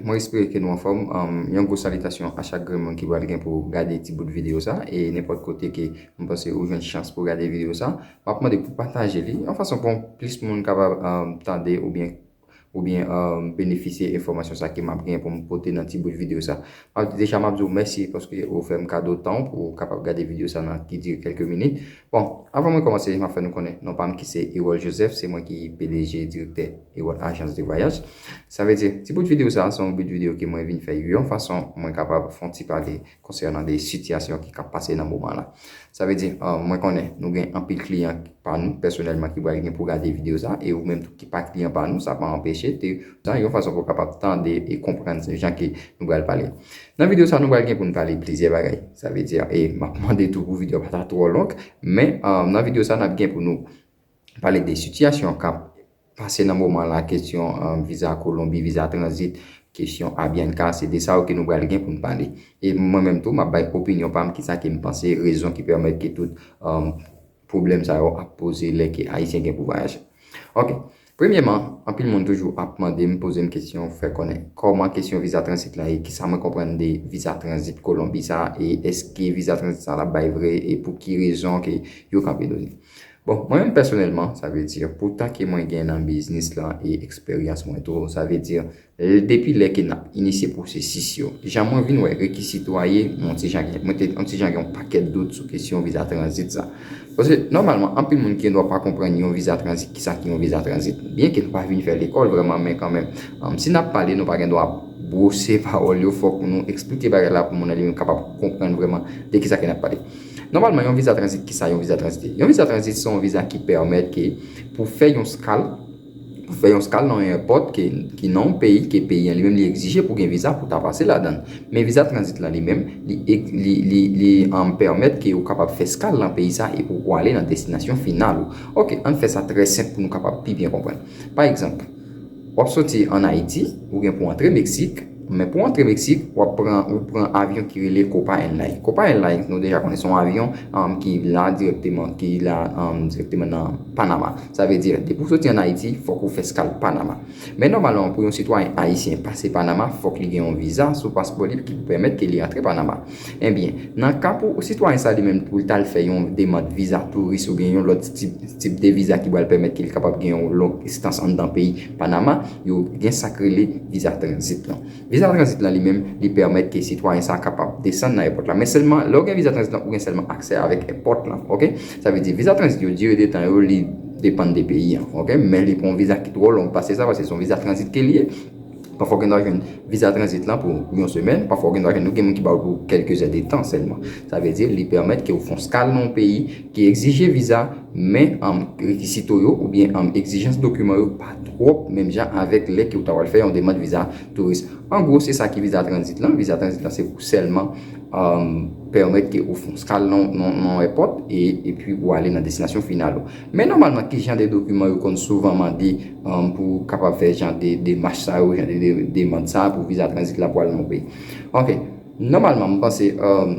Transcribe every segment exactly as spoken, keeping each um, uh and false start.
Mwen espere ke nou anfòm. Um, yon gwo salitasyon a chak grenn moun ki pral gen pou gade ti bout videyo sa. E nenpòt kote ke m panse ou jwenn chans pou gade videyo sa, m ap mande pou pataje li yon fason pou plis moun kapab um, tande oubyen oubyen um, benefisye enfòmasyon sa ke m ap gen pou m pote nan ti bout videyo sa. M ap, deja, m ap di w mèsi paske ou fè m kado tan pou w kapab gade videyo sa nan ki dire kèlke minit. Bon, avan mwen kòmanse, m ap fè nou konnen non pa m ki se Erol Joseph, se mwen ki P D G, direktè Erol Agence de Voyage. Sa vle di, ti bout videyo sa, se yon bout videyo ke mwen vin fè yon fason mwen kapab fè yon ti pale konsènan de sitiyasyon ki ka pase nan moman la. Sa vle di, uh, mwen konnen nou gen anpil kliyan pa nou pèsonèlman ki pral gen pou gade videyo sa, e ou menm tou ki pa kliyan pa nou, sa pa anpeche te sa yon fason pou kapab tande e konprann jan ke nou pral pale. Nan videyo sa, nou pral gen pou nou pale plizyè bagay. Sa vle di, e m ap mande tou pou videyo pa ta twò long, men um, nan videyo sa, n ap gen pou nou pale de sitiyasyon k ap pase nan moman la, kesyon um, viza Kolonbi, viza tranzit, kesyon Abianca, se de sa yo ke nou pral gen pou nou pale. E mwen menm tou, m ap bay opinyon pa m, kisa ke m panse, rezon ki pèmèt ke tout um, pwoblèm sa yo ap poze lè ke Ayisyen gen pou vwayaje. Ok. Premyèman, anpil moun toujou ap mande m, poze m kesyon, fè konnen kòman kesyon viza tranzit la ye, kisa mwen konprann de viza tranzit Kolonbi sa, e èske viza tranzit sa l ap bay vre, e pou ki rezon ke yo kanpe do li. Bon, mwen menm pèsonèlman, sa vle di, pou tan ke mwen gen nan biznis lan e eksperyans mwen tou, sa vle di, depi lè ke n ap inisye pwosesis yo, jan mwen vin wè rekizito a ye, mwen ti jan gen, mwen te yon ti jan gen yon pakèt dout sou kesyon viza tranzit sa. Paske nòmalman, anpil moun ki gendwa pa konprann yon viza tranzit, kisa ki yon viza tranzit. Byenke nou pa vin fè lekòl vrèman, men kanmenm, um, si n ap pale, nou pa gendwa bwose pawòl yo, fòk nou eksplike bagay la pou moun nan li menm kapab konprann vrèman de kisa ke n ap pale. Nòmalman, yon viza tranzit, kisa yon viza tranzit ye? Yon viza tranzit se yon viza ki pèmèt ke pou fè yon skal, pou fè yon skal nan yon èpòt ke, ki nan yon peyi, ke peyi an li menm li egzije pou gen viza pou ta pase ladan l. Men viza tranzit lan li menm, li, li, li, li um, pèmèt ke ou kapab fè skal nan peyi sa e pou ou ale nan destinasyon final ou. Ok, ann fè sa trè senp pou nou kapab pi byen konprann. Pa egzanp, w ap soti ann Ayiti, ou gen pou antre Meksik, men pou antre Meksik, w ap pran, ou pran avyon ki rele Copa Airlines. Copa Airlines, nou deja konnen se yon avyon um, ki la dirèkteman, ki la um, dirèkteman nan Panama. Sa vle di, depi w soti ann Ayiti, fòk ou fè skal Panama. Men nòmalman, pou yon sitwayen ayisyen pase Panama, fòk li gen yon viza sou paspò li ki pou pèmèt ke li antre Panama. Ebyen, nan ka pou sitwayen sa li menm pou l t al fè yon demann viza touris oubyen yon lòt tip, tip de viza ki pral pèmèt ke li kapab gen yon long estans anndan peyi Panama, yo gen sa k rele viza tranzit lan. Viza tranzit lan li menm, li pèmèt ke sitwayen sa kapab desann nan èpòt la. Men sèlman, lè w gen viza tranzit lan, ou gen sèlman aksè avèk èpòt lan, ok? Sa vle di, viza tranzit yo, dire de tan yo, li depann de peyi an, ok? Men li pa yon viza ki twò long pase sa, paske se yon viza tranzit ke li ye. Pafwa w gen dwa jwenn viza tranzit lan pou yon semèn, pafwa w gen dwa jwenn, nou gen moun ki ba w pou kèlke zè de tan sèlman. Sa vle di, li pèmèt ke w fè yon skal nan yon peyi ki egzije viza, men um, rekizito yo oubyen um, egzijans dokiman yo pa twòp menm jan avèk lè ke w ta pral fè yon demann viza touris. An gwo, se sa ki viza tranzit lan. Viza tranzit lan, se pou sèlman um, pèmèt ke ou fè yon skal nan, nan, nan èpòt e, epi ou ale nan destinasyon final ou. Men nòmalman, ki jan de dokiman yo konn souvan mande um, pou kapab fè jan de demach sa yo, jan de, de demann sa pou viza tranzit la pou al nan yon peyi? Ok, nòmalman, m panse um,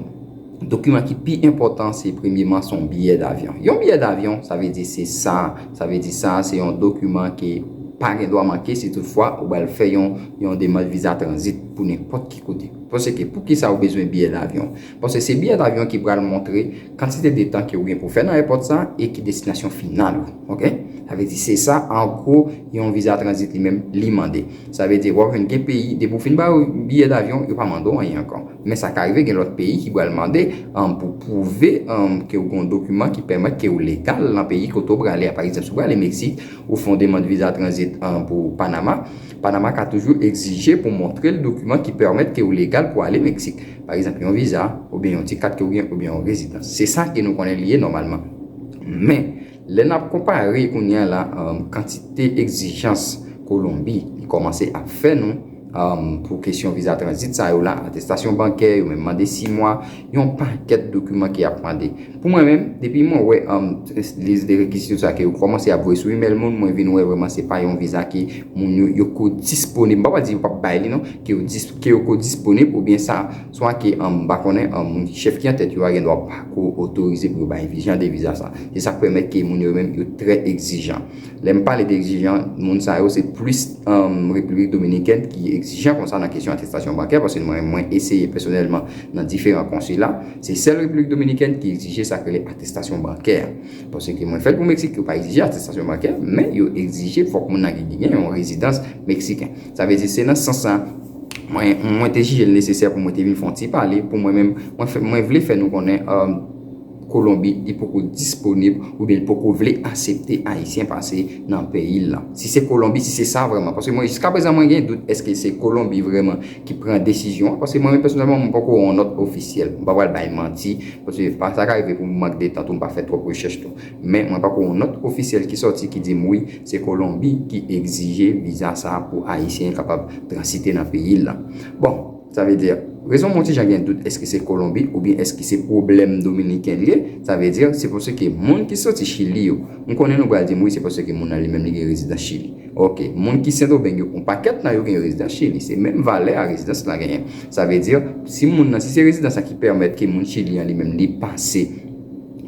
dokiman ki pi enpòtan, se premyeman, se yon biyè davyon. Yon biyè davyon, sa vle di se sa, sa vle di sa, se yon dokiman ke pa gen dwa manke si toutfwa ou pral fè yon, yon demann viza tranzit pou nenpòt ki kote. Paske poukisa ou bezwen biyè davyon? Paske se biyè davyon ki pral montre kantite de tan ke ou gen pou fè nan èpòt sa e ki destinasyon final ou. Ok? Sa vle di se sa, an gwo, yon viza tranzit li menm, li mande. Sa vle di, w ap jwenn gen peyi, depi w fin ba yo biyè davyon, yo pa mande w anyen ankò. Men sa ka rive, gen lòt peyi ki pral mande um, pou pwouve um, ke w gen yon dokiman ki pèmèt ke w legal nan peyi kote w prale a. Pa egzanp, si w prale Meksik, ou fè yon demann viza tranzit um, pou Panama, Panama ka toujou egzije pou montre l dokiman ki pèmèt ke w legal pou ale Meksik. Pa egzanp, yon viza, oubyen yon ti kat ke w gen, oubyen yon rezidans. Se sa ke nou konnen li ye nòmalman. Men, lè n ap konpare kounye a la, um, kantite egzijans Kolonbi li kòmanse ap fè nou um, pou kesyon viza tranzit sa yo la, atestasyon bankè, yo menm mande sis mwa, yon pakèt dokiman ke y ap mande. Pou mwen menm, depi mwen wè um, lis de rekizito sa ke yo kòmanse ap voye sou imèl moun, mwen vin wè vrèman se pa yon viza ke moun yo, yo ko disponib. M pa pral di yo p ap bay li non, ke yo, dis, ke yo ko disponib oubyen sa, swa ke um, m pa konnen um, moun chèf ki an tèt yo a gen dwa pa ko otorize pou yo bay jan de viza sa. Se sa k pèmèt ke moun yo menm yo trè egzijan. Lè m pale de egzijan, moun sa yo se plis um, Repiblik Dominikèn ki egzijan konsa nan kesyon atestasyon bankè, paske mwen, mwen eseye pèsonèlman nan diferan konsila, se sèl Repiblik Dominikèn ki egzije sa k rele atestasyon bankè. Paske mwen fè l pou Meksik, yo pa egzije atestasyon bankè, men yo egzije fòk moun nan gen, gen yon rezidans meksiken. Sa vle di, se nan sans sa, mwen, mwen te jije l nesesè pou mwen te vin fè yon ti pale, pou mwen menm, mwen, fè, mwen vle fè nou konnen, um, Kolonbi, li poko disponib oubyen li poko vle aksepte Ayisyen pase nan peyi l lan. Si se Kolonbi, si se sa vrèman. Paske mwen, jiska prezan, mwen gen dout èske se Kolonbi vrèman ki pran desizyon an. Paske mwen menm, pèsonèlman, mwen poko yon nòt ofisyèl. Mwen pa pral bay manti, paske pa, sa ka rive pou mank de tan tou, m pa fè twòp rechèch tou. Men mwen poko yon nòt ofisyèl ki sòti ki di m, wi, se Kolonbi ki egzije viza sa a pou Ayisyen kapab transite nan peyi l lan. Bon, sa vle di, rezon mwen ti jan gen dout, èske se Kolonbi oubyen èske se pwoblèm dominiken li ye? Sa vle di, se paske moun ki soti Chili yo, m konnen nou pral di m, wi, se paske moun nan li menm li gen rezidans Chili. Ok, moun ki Sendomeng yo, yon pakèt nan yo gen rezidans Chili. Se menm valè a rezidans lan genyen. Sa vle di, si moun nan, si se rezidans lan ki pèmèt ke moun Chili an li menm li pase,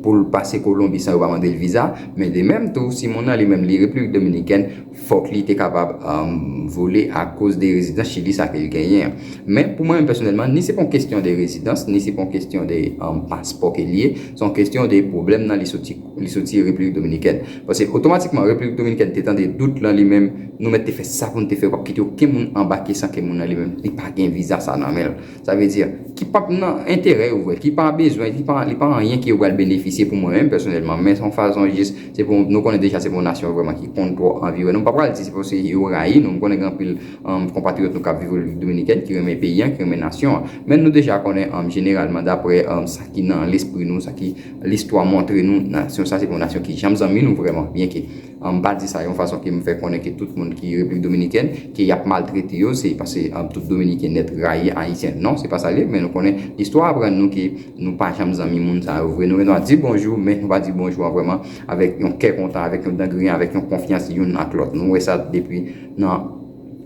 pou l pase Kolonbi san yo pa mande l viza, men de menm tou, si moun nan li menm li Repiblik Dominikèn, fòk li te kapab, um, vole akoz de rezidans Chili sa ke l genyen an. Men pou mwen menm pèsonèlman, ni se pa yon kesyon de rezidans, ni se pa yon kesyon de, um, paspò ke l ye, se yon kesyon de pwoblèm nan li soti, li soti Repiblik Dominikèn. Paske otomatikman Repiblik Dominikèn te tande dout lan li menm, nou mèt te fè sa pou n te fè, yo p ap kite okenn moun anbake san ke moun nan li menm li pa gen viza sa nan men l. Sa vle di, ki p ap nan enterè yo vre, ki pa bezwen, ki pa, li pa anyen ke yo pral benefisye pou mwen menm pèsonèlman, men se yon fason jis, se pou, nou konnen deja se pou yon nasyon vrèman ki konn twò anvi wè nou. M pa pral di se paske yo rayi nou, m konnen gen anpil, um, konpatriyòt nou k ap viv Repiblik Dominikèn ki renmen peyi an, ki renmen nasyon an. Men nou deja konnen, um, jeneralman, daprè, um, sa ki nan lespri nou, sa ki listwa montre nou, nasyon sa se pa yon nasyon ki janm zanmi nou vrèman, byenke M pa di sa yon fason ke m fè konnen ke tout moun ki Repiblik Dominikèn, ke y ap maltrete yo, se paske, um, tout Dominiken nèt rayi Ayisyen. Non, se pa sa l ye, men nou konnen listwa aprann nou ke nou pa janm zanmi moun sa yo vre. Nou gen dwa di bonjou, men nou pa di bonjou an vrèman avèk yon kè kontan, avèk yon dan griyen, avèk yon konfyans youn ak lòt. Nou wè sa depi nan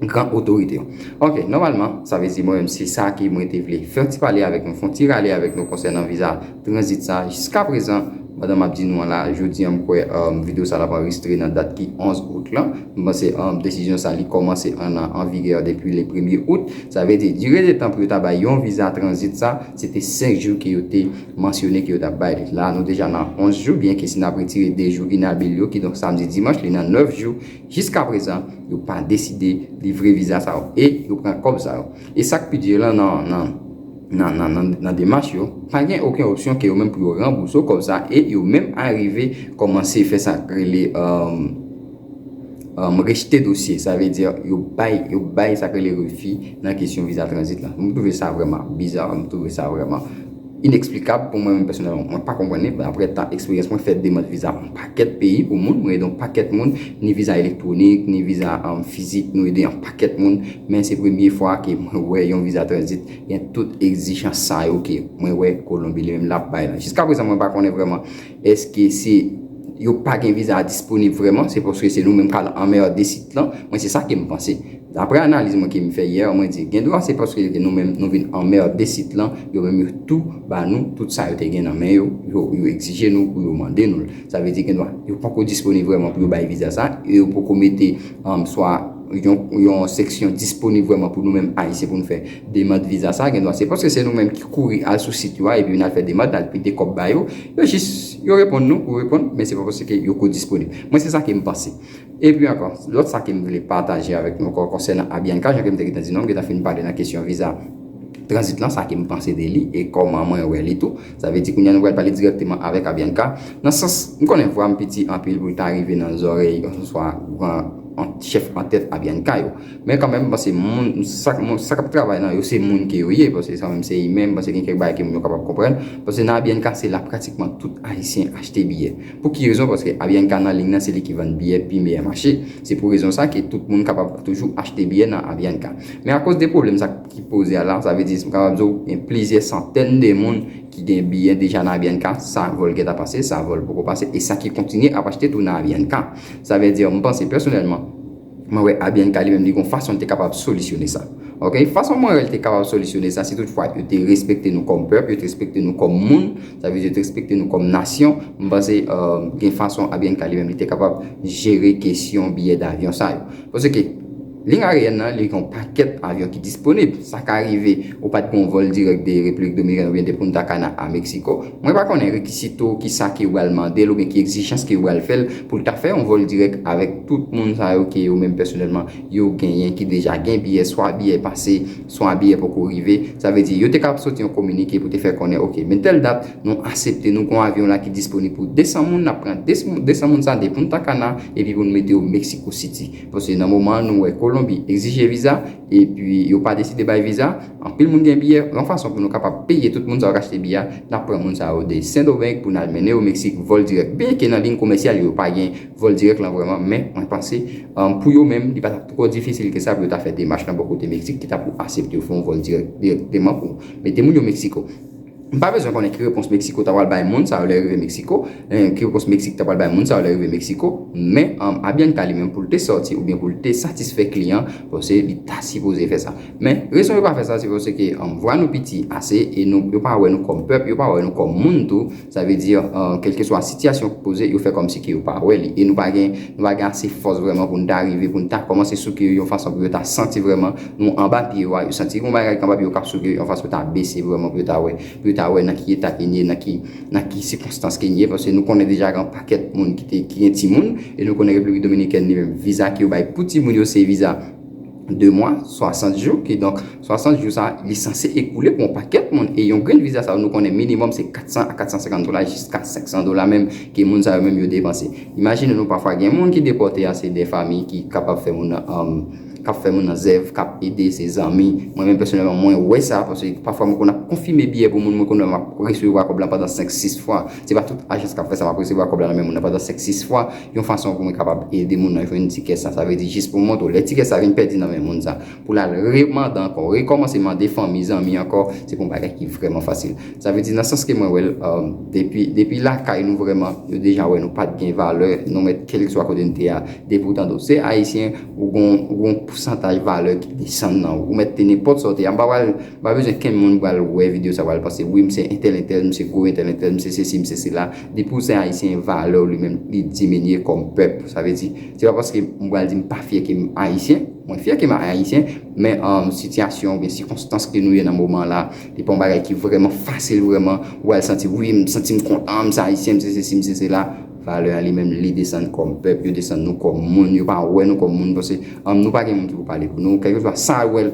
gran otorite yo. Ok, nòmalman, sa vle di mwen menm se sa ke mwen te vle fè yon ti pale avèk nou, fè yon ti rale avèk nou konsènan viza tranzit sa. Jiska prezan, pandan m ap di nou an la, jodi an, m kwè, um, videyo sa l ap anrejistre nan dat ki onz out lan. M panse, um, desizyon sa li kòmanse an, an vigè depi le premye out. Sa vle di, dire de tan pou yo ta bay yon viza tranzit sa, se te senk jou ke yo te mansyone ke yo t ap bay li. La, nou deja nan onz jou, byenke si n ap retire de jou inabil yo, kidonk samdi, dimanch, li nan nèf jou. Jiska prezan, yo pa deside livre viza sa yo. E yo pran kòb sa yo. E sa k pi di lan nan, nan, nan, nan, nan, nan demach yo, pa gen okenn opsyon ke yo menm pou yo ranbouse w kòb sa, e yo menm arive kòmanse fè sa k rele, um, um, rejte dosye. Sa vle di, yo bay, yo bay sa k rele refi nan kesyon viza tranzit la. M twouve sa vrèman biza, m twouve sa vrèman ineksplikab pou mwen menm pèsonèlman. Mwen pa konprann li. Apre tan eksperyans mwen fè demann viza yon pakèt peyi pou moun, mwen ede yon pakèt moun, ni viza elektwonik, ni viza, um, fizik, nou ede yon pakèt moun, men se premye fwa ke mwen wè yon viza tranzit gen tout egzijans sa yo ke mwen wè Kolonbi li menm l ap bay la. Jiska prezan mwen pa konnen vrèman èske se yo pa gen viza a disponib vrèman, se paske se nou menm k al anmède sit lan, mwen se sa ke m panse. Daprè analiz mwen ke m fè yè, mwen di, gen dwa se paske nou menm nou vin anmède sit lan, yo menm yo tou ba nou tout sa yo te gen nan men yo, yo, yo egzije nou pou yo mande nou l. Sa vle di gen dwa yo poko disponib vrèman pou yo bay viza sa, e yo poko mete, um, swa yon, yon seksyon disponib vrèman pou nou menm Ayisyen pou nou fè demann viza sa, gen dwa se paske se nou menm ki kouri al sou sit yo a epi vin al fè demann, al pete kòb ba yo, yo jis, yo reponn nou, yo reponn, men se pa paske yo ko disponib. Mwen se sa ke m panse. Epi ankò, lòt sa ke m vle pataje avèk nou ankò konsènan Avianca, jan ke m te gentan di nou, m gentan fin pale nan kesyon viza tranzit lan, sa ke m panse de li e kòman mwen wè li tou. Sa vle di kounye a nou pral pale dirèkteman avèk Avianca. Nan sans, m konnen vwa m piti anpil pou l ta rive nan zòrèy oswa gran an, chèf antèt Avianca yo. Men kanmenm, m panse moun, sa, moun, sa k ap travay nan yo, se moun ke yo ye, paske sa menm se imen, m panse gen kèk bagay ke moun yo kapab konprann. Paske nan Avianca, se la pratikman tout Ayisyen achte biyè. Pou ki rezon? Paske Avianca nan liy nan, se li ki vann biyè pi meyè mache. Se pou rezon sa ke tout moun kapab toujou achte biyè nan Avianca. Men akoz de pwoblèm sa ki poze a la, sa vle di, m kapab di w, gen plizyè santèn de moun ki gen biyè deja nan Avianca, sa vòl gentan pase, sa vòl poko pase, e sa ki kontinye ap achte tou nan Avianca. Sa vle di, m panse pèsonèlman, mwen wè Avianca li menm li gon fason l te kapab solisyone sa. Ok, fason mwen wè l te kapab solisyone sa, si toutfwa yo te respekte nou kòm pèp, yo te respekte nou kòm moun, sa vle di yo te respekte nou kòm nasyon, m panse, euh, gen fason Avianca li menm li te kapab jere kesyon biyè davyon sa yo. Paske Liy ayeyèn nan, li gen yon pakèt avyon ki disponib. Sa ka rive, ou pa t gen yon vòl dirèk de Repiblik Dominikèn oubyen de Punta Cana a Meksiko. Mwen pa konnen rekizito ki sa ke yo pral mande l oubyen ki egzijans ke yo pral fè l pou l ta fè yon vòl dirèk avèk tout moun sa yo ke yo menm pèsonèlman yo genyen ki deja gen biyè, swa biyè pase, swa biyè poko rive. Sa vle di, yo te ka ap soti yon kominike pou te fè konnen, oke, men tèl dat, nou aksepte, nou gen yon avyon la ki disponib pou de san moun, n ap pran de san moun sa de Punta Cana, epi pou nou mete yo Mexico City. Paske nan moman an, nou wè Kolonbi egzije viza, epi yo pa deside bay viza. Anpil moun gen biyè, yon fason pou nou kapab peye tout moun sa yo k achte biyè a, n ap pran moun sa yo de Sendomeng pou n al mennen yo Meksik, vòl dirèk. Byenke nan liy komèsyal yo, yo pa gen vòl dirèk lan vrèman, men mwen panse, um, pou yo menm, li pa t ap twò difisil ke sa pou yo ta fè demach lan bò kote Meksik ki ta pou aksepte yo fè yon vòl dirèk, dirèkteman pou mete moun yo Meksiko. M pa bezwen konnen ki repons Meksiko ta pral bay moun sa yo lè rive Meksiko, eh, ki repons Meksik ta pral bay moun sa yo lè rive Meksiko, men, um, Avianca li menm pou l te sòti oubyen pou l te satisfè kliyan, paske li ta sipoze fè sa. Men, rezon yo pa fè sa, se paske, um, vwa nou piti ase e nou, yo pa wè nou kòm pèp, yo pa wè nou kòm moun tou. Sa vle di, uh, kèlkeswa sitiyasyon k poze, yo fè kòmsi ke yo pa wè li. E nou pa gen, nou pa gen ase fòs vrèman pou n ta rive, pou n ta kòmanse souke yo yon fason pou yo ta santi vrèman nou anba pye yo a, yo santi gen yon bagay k anba pye yo k ap souke yo yon fason pou ta bese vrèman pou yo ta wè, pou yo ta wè nan ki eta ke n ye, nan ki, nan ki sikonstans ke n ye, paske nou konnen deja gen yon pakèt moun ki te, ki gen timoun, e nou konnen Repiblik Dominikèn li menm, viza ke yo bay pou timoun yo se viza de mwa, swasant jou, kidonk swasant jou sa, li sanse ekoule pou yon pakèt moun, e yon grenn viza sa, nou konnen minimòm se kat san a kat san senkant dola, jiska senk san dola menm, ke moun sa yo menm yo depanse. Imajine nou, pafwa gen moun ki depòte a, se de fanmi ki kapab fè moun nan, um, k ap fè moun nan zèv, k ap ede se zanmi. Mwen menm pèsonèlman, mwen wè sa, paske pafwa mwen konn ap konfime biyè pou moun, mwen konn ap resevwa kòb lan pandan senk, sis fwa. Se pa tout ajans k ap fè sa, m ap resevwa kòb lan nan men moun nan pandan senk, sis fwa, yon fason pou mwen kapab ede moun nan jwenn tikè sa. Sa vle di jis pou m montre w, lè tikè sa vin pèdi nan men moun sa, pou l al remande ankò, rekòmanse mande fanmi, zanmi ankò, se pa yon bagay ki vrèman fasil. Sa vle di nan sans ke mwen wè l, um, depi, depi lakay nou vrèman, yo deja wè nou pa t gen valè, nou mèt kèlkeswa kote n te a, depi w tande w se Ayisyen, ou gon, ou gon pousantaj valè ki desann nan ou. Ou mèt te nenpòt sa w te a. M pa pral, m pa bezwen kenn moun pral wè videyo sa pral panse, wi, m se entèl entèl, m se gwo entèl entèl, m se sesi, m se sela. Depi w se Ayisyen, valè w li menm, li diminye kòm pèp. Sa vle di, se pa paske m pral di m pa fyè ke m Ayisyen, mwen fyè ke m Ayisyen, men, um, sitiyasyon oubyen sikonstans ke nou ye nan moman la, li pa yon bagay ki vrèman fasil vrèman, ou al santi, wi, m santi m kontan, m se Ayisyen, m se sesi, m se sela. Valè a li menm, li desann kòm pèp, yo desann nou kòm moun, yo pa wè nou kòm moun, paske, um, nou pa gen moun ki pou pale pou nou, kèlkeswa sa yo wè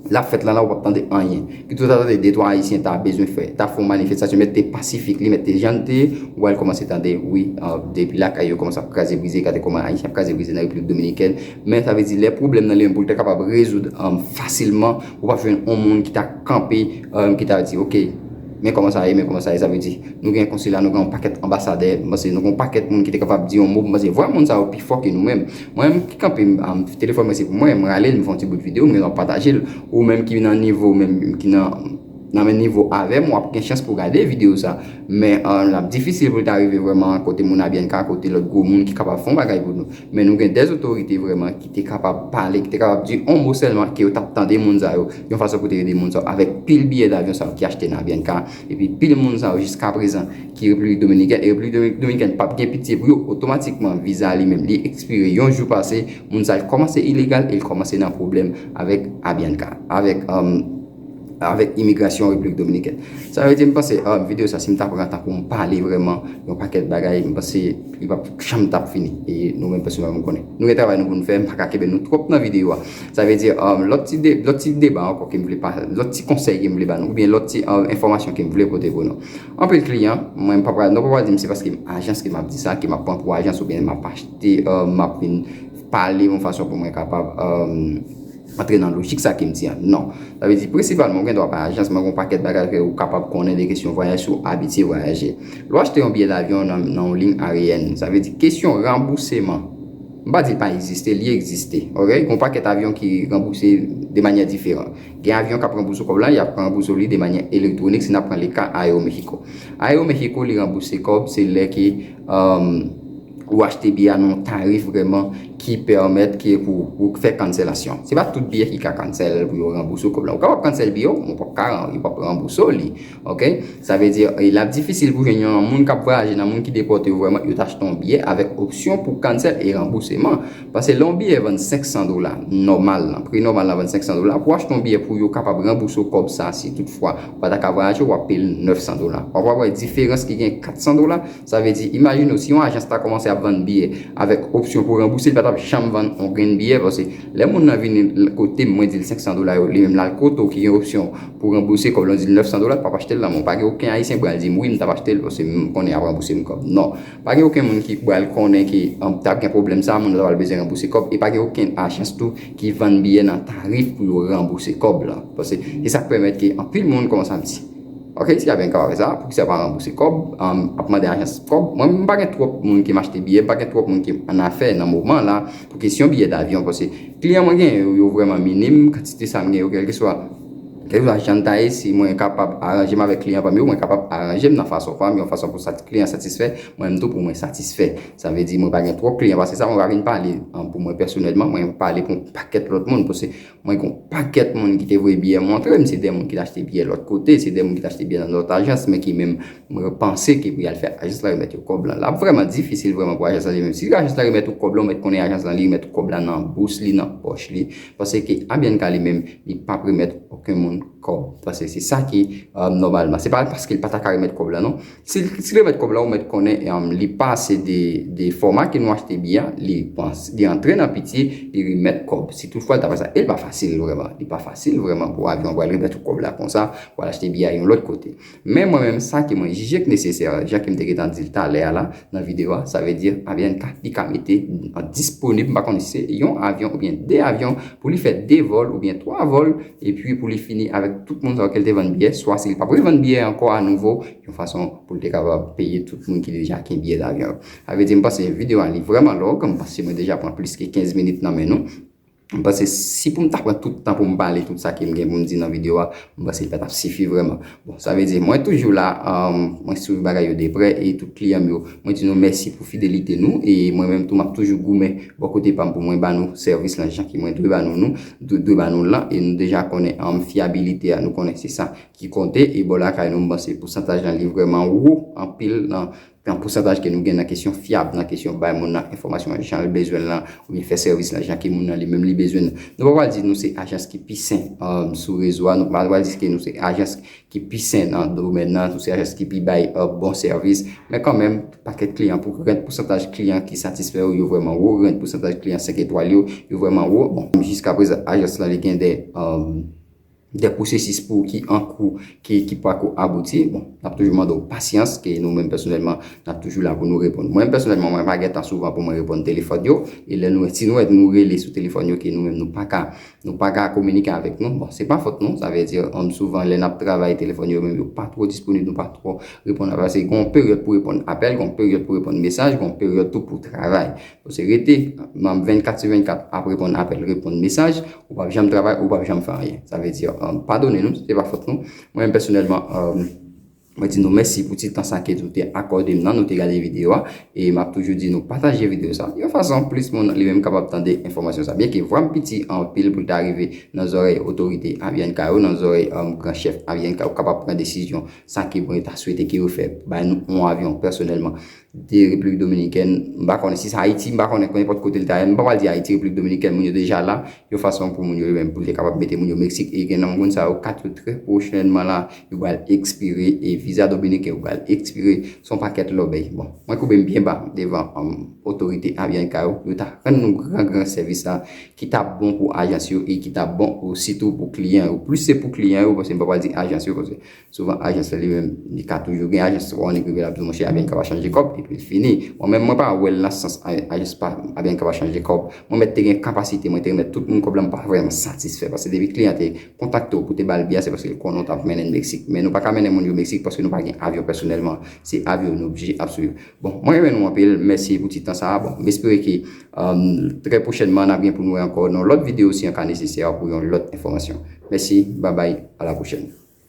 l ap fèt la, la, ou p ap tande anyen. Kit ou ta tande de twa Ayisyen ta bezwen fè, ta fè yon manifestasyon, mèt te pasifik, li mèt te jan l te ye, ou al kòmanse tande, wi, uh, depi lakay yo kòmanse ap kraze brize, gade kòman Ayisyen ap kraze brize nan Repiblik Dominikèn. Men sa vle di, lè pwoblèm nan li menm pou l ta kapab rezoud, um, fasilman, ou p ap jwenn yon moun ki ta kanpe, um, ki ta di, oke, men kòman sa ye, men kòman sa ye, sa vle di, nou gen konsila, nou gen yon pakèt anbasadè, m panse nou gen yon pakèt moun ki te kapab di yon mo, m panse vwa moun sa yo pi fò ke nou menm. Mwen menm ki kanpe, um, telefòn mwen se pou mwen, m rale l, m fè yon ti bout videyo, m gen dwa pataje l, ou menm ki nan nivo, ou menm ki nan, nan menm nivo avè m, w ap gen chans pou w gade videyo sa. Men, um, l ap difisil pou l ta rive vrèman kote moun Avianca, kote lòt gwo moun ki kapab fè yon bagay pou nou. Men nou gen dèzotorite vrèman ki te kapab pale, ki te kapab di yon mo sèlman ke yo t ap tande moun sa yo, yon fason pou te ede moun sa yo, avèk pil biyè davyon sa yo ki achte nan Avianca, epi pil moun sa yo jiska prezan ki Repiblik Dominikèn, e Repiblik Domi-, Dominikèn p ap gen pitye pou yo, otomatikman viza li menm li ekspire yon jou pase, moun sa yo kòmanse ilegal e l kòmanse nan pwoblèm avèk Avianca, avèk, um, avèk imigrasyon Repiblik Dominikèn. Sa vle di, m panse, ah, videyo sa, si m ta pran tan pou m pale vrèman yon pakèt bagay, m panse li p ap janm t ap fini. E nou menm pèsonèlman, m konnen nou gen travay nou pou n fè, m pa ka kenbe nou twòp nan videyo a. Sa vle di, ah, lòt ti de-, lòt ti deba ankò ke m vle pa, lòt ti konsèy ke m vle ba nou, oubyen lòt ti, ah, enfòmasyon ke m vle pote pou nou. Anpil kliyan, mwen, m pa pral, nou pa pral di m se paske m ajans ke m ap di sa, ke m ap pran pou ajans, oubyen m ap achte, ah, m ap vin pale yon fason pou mwen kapab, ah, antre nan lojik sa ke m di an. Non. Sa vle di, prensipalman, ou gen dwa pa ajans, men gen yon pakèt bagay ke ou kapab konnen de kesyon vwayaj si w abitye vwayaje. Lè w achte yon biyè davyon nan, nan yon liy ayeyèn, sa vle di, kesyon ranbouseman, m pa di l pa egziste, li egziste. Oke? Gen yon pakèt avyon ki ranbouse de manyè diferan. Gen avyon k ap ranbouse w kòb la, y ap ranbouse w li de manyè elektwonik, si n ap pran le ka Aeroméxico. Aeroméxico, li ranbouse kòb, se lè ke, um, ou achte biyè a nan yon tarif vrèman ki pèmèt ke pou, pou fè kanselasyon. Se pa tout biyè ki ka kansèl pou yo ranbouse w kòb la. Ou kapab kansèl biyè w, men w p ap ka ran-, yo p ap ranbouse w li. Oke? Sa vle di, e, l ap difisil pou jwenn yon moun k ap vwayaje nan moun ki depòte yo vrèman, yo t achte yon biyè avèk opsyon pou kansèl e ranbouseman. Paske lè yon biyè vann senk san dola, nòmal lan, pri nòmal lan vann senk san dola, pou achte yon biyè pou yo kapab ranbouse w kòb sa, si toutfwa ou pa ta ka vwayaje, w ap peye l nèf san dola. W ap wè diferans ki gen kat san dola, sa vle di, imajine w, si yon ajans ta kòmanse ap vann biyè avèk opsyon pou ranbouse, li pa t ap janm vann yon grenn biyè, paske lè moun nan vini l-, kote m, mwen di l senk san dola yo, li menm l al kote w ki gen opsyon pou ranbouse kòb la, di l nèf san dola, l p ap achte l nan men w. Pa gen okenn Ayisyen pral di m, "Wi, m t ap achte l, paske m konnen y ap ranbouse m kòb." Non. Pa gen okenn moun ki pral konnen ke, um, t ap gen pwoblèm sa, moun nan ta pral bezwen ranbouse kòb, e pa gen okenn ajans tou ki vann biyè nan tarif pou yo ranbouse kòb la. Paske se sa k pèmèt ke anpil moun kòmanse ap di, "Oke, si Avianca pa fè sa, poukisa yo pa ranbouse kòb, um, ap mande ajans kòb?" Mwen, m pa gen twòp moun ki m achte biyè, m pa gen twòp moun ki m annafè nan moman la pou kesyon biyè davyon, paske kliyan mwen gen yo, yo vrèman minim, kantite sa m gen yo, kèlkeswa, kèlkeswa jan l ta ye, si mwen kapab aranje m avèk kliyan pa m yo, mwen kapab aranje m nan fason pa m, yon fason pou sat-, kliyan satisfè, mwen menm tou pou mwen satisfè. Sa vle di, mwen pa gen twòp kliyan pase sa, mwen pa vin pale, um, pou mwen pèsonèlman, mwen pale pou yon pakèt lòt moun, paske mwen gen yon pakèt moun ki te voye biyè montre m, se de moun ki t achte biyè lòt kote, se de moun ki t achte biyè nan lòt ajans, men ki menm mwen panse ke pou y al fè ajans lan remèt yo kòb lan. L ap vrèman difisil vrèman pou ajans lan li menm. Si ajans lan remèt ou kòb lan, ou mèt konnen ajans lan li remèt ou kòb lan nan bous li, nan pòch li. Paske Avianca li menm, li p ap remèt okenn moun kòb. Paske se sa ki, um, nòmalman. Se pa paske l pa ta ka remèt kòb lan, non. Si, si l remèt kòb lan, ou mèt konnen, um, li pase de, de fòma ke nou achte biyè a, li panse, li antre nan piti, li remèt kòb. Si toutfwa l ta fè sa, e l pa fasil vrèman. Li pa fasil vrèman pou avyon pral remèt ou kòb la konsa, pou al achte biyè a yon lòt kote. Men mwen menm, sa ke mwen jije k nesesè, jan ke m te gentan di l talè a la, nan videyo a, sa vle di Avianca li ka mete an disponib, m pa konnen si se yon avyon oubyen de avyon, pou li fè de vòl oubyen twa vòl, epi pou li fini avèk tout moun sa yo ke l te vann biyè, swa si li p ap revann biyè ankò a nouvo, yon fason pou l te kapab peye tout moun ki deja gen biyè davyon yo. Sa vle di, m panse videyo a li vrèman long, m panse mwen deja pran plis ke kenz minit nan men nou. M panse si pou m ta pran tout tan pou m pale tout sa ke m gen pou m di nan videyo a, m panse li pa t ap sifi vrèman. Bon, sa vle di, mwen toujou la, um, mwen swiv bagay yo de prè e tout kliyan m yo, mwen di nou mèsi pou fidelite nou e mwen menm tou m ap toujou goumen bò kote pa m pou mwen ba nou sèvis lan jan ke mwen dwe ba nou, nou, dwe, dwe ba nou lan e nou deja konnen, um, fyabilite a, nou konnen se sa ki konte e bò lakay nou, m panse pousantaj lan li vrèman wo anpil nan nan pousantaj ke nou gen nan kesyon fyab, nan kesyon bay moun nan enfòmasyon jan l bezwen l lan, oubyen fè sèvis lan jan ke moun nan li menm li bezwen l. Nou pa pral di nou se ajans ki pi sen, um, sou rezo a, nou pa pral di ke nou se ajans ki pi sen nan domèn nan, nou se ajans ki pi bay, uh, bon sèvis, men kanmenm, pakèt kliyan, pou rent pousantaj kliyan ki satisfè yo, yo vrèman wo, rent pousantaj kliyan senk etwal yo, yo vrèman wo. Bon, jiskaprezan, ajans lan li gen de, um, de pwosesis pou ki an kou, ki, ki pako abouti. Bon, n ap toujou mande w pasyans, ke nou menm pèsonèlman, n ap toujou la pou nou reponn. Mwen menm pèsonèlman, mwen pa gen tan souvan pou mwen reponn telefòn yo, e lè nou, si nou wè nou rele sou telefòn yo, ke nou menm nou pa ka, nou pa ka kominike avèk nou, bon, se pa fòt nou, sa vle di, um, souvan lè n ap travay, telefòn yo menm yo pa twò disponib, nou pa twò reponn apèl, se gen yon peryòd pou reponn apèl, gen yon peryòd pou reponn mesaj, gen yon peryòd tou pou travay. Paske rete, um, vennkat sou vennkat ap reponn apèl, reponn mesaj, ou p ap janm travay, ou p ap janm fè anyen. Sa vle di, um, padone nou, se pa fòt nou. Mwen menm pèsonèlman, um, mwen di nou mèsi pou ti tan sa ke nou te akòde m nan, nou te gade videyo a, e m ap toujou di nou pataje videyo sa, yon fason plis moun li menm kapab tande enfòmasyon sa. Byenke vwa m piti anpil pou l ta rive nan zòrèy otorite Avianca yo, nan zòrèy, um, gran chèf Avianca yo, kapab pran desizyon sa ke mwen ta swete ke yo fè, bay nou yon avyon pèsonèlman de Repiblik Dominikèn, m pa konnen si se Ayiti, m pa konnen nenpòt kote l ta ye, m pa pral di Ayiti, Repiblik Dominikèn, moun yo deja la, yon fason pou moun yo, yo menm, pou yo te kapab mete moun yo Meksik, e gen nan moun sa yo, kat yo trè pwochènman la, yo pral ekspire, e viza dominiken yo pral ekspire, se yon pakèt lòbèy. Bon, mwen koube m byen ba devan, um, otorite Avianca yo, yo ta rann nou gran, gran sèvis la, ki t ap bon pou ajans yo, e ki t ap bon ositou pou kliyan yo. Plis se pou kliyan yo, paske m pa pral di ajans yo, paske souvan, ajans la li menm, li ka toujou gen ajans, ou konnen ki rive l ap di w, "Monchè, Avianca pa chanje kòb," epi l fini. Mwen menm, mwen pa wè l nan sans a-, ajans pa, Avianca pa chanje kòb. Mwen mèt te gen kapasite, mwen te remèt tout moun kòb la, m pa vrèman satisfè. Paske depi kliyan te kontakte w pou te ba l biyè, se paske l konnen w t ap mennen l Meksik. Men nou pa ka mennen moun yo Meksik paske nou pa gen avyon pèsonèlman. Se avyon yo nou oblije ap swiv. Bon, mwen renmen nou anpil. Mèsi pou ti tan sa a. Bon, m espere ke, um, trè pwochènman, n ap gen pou nou wè ankò nan lòt videyo si an ka nesesè pou yon lòt enfòmasyon. Mèsi, babay, a la pwochèn.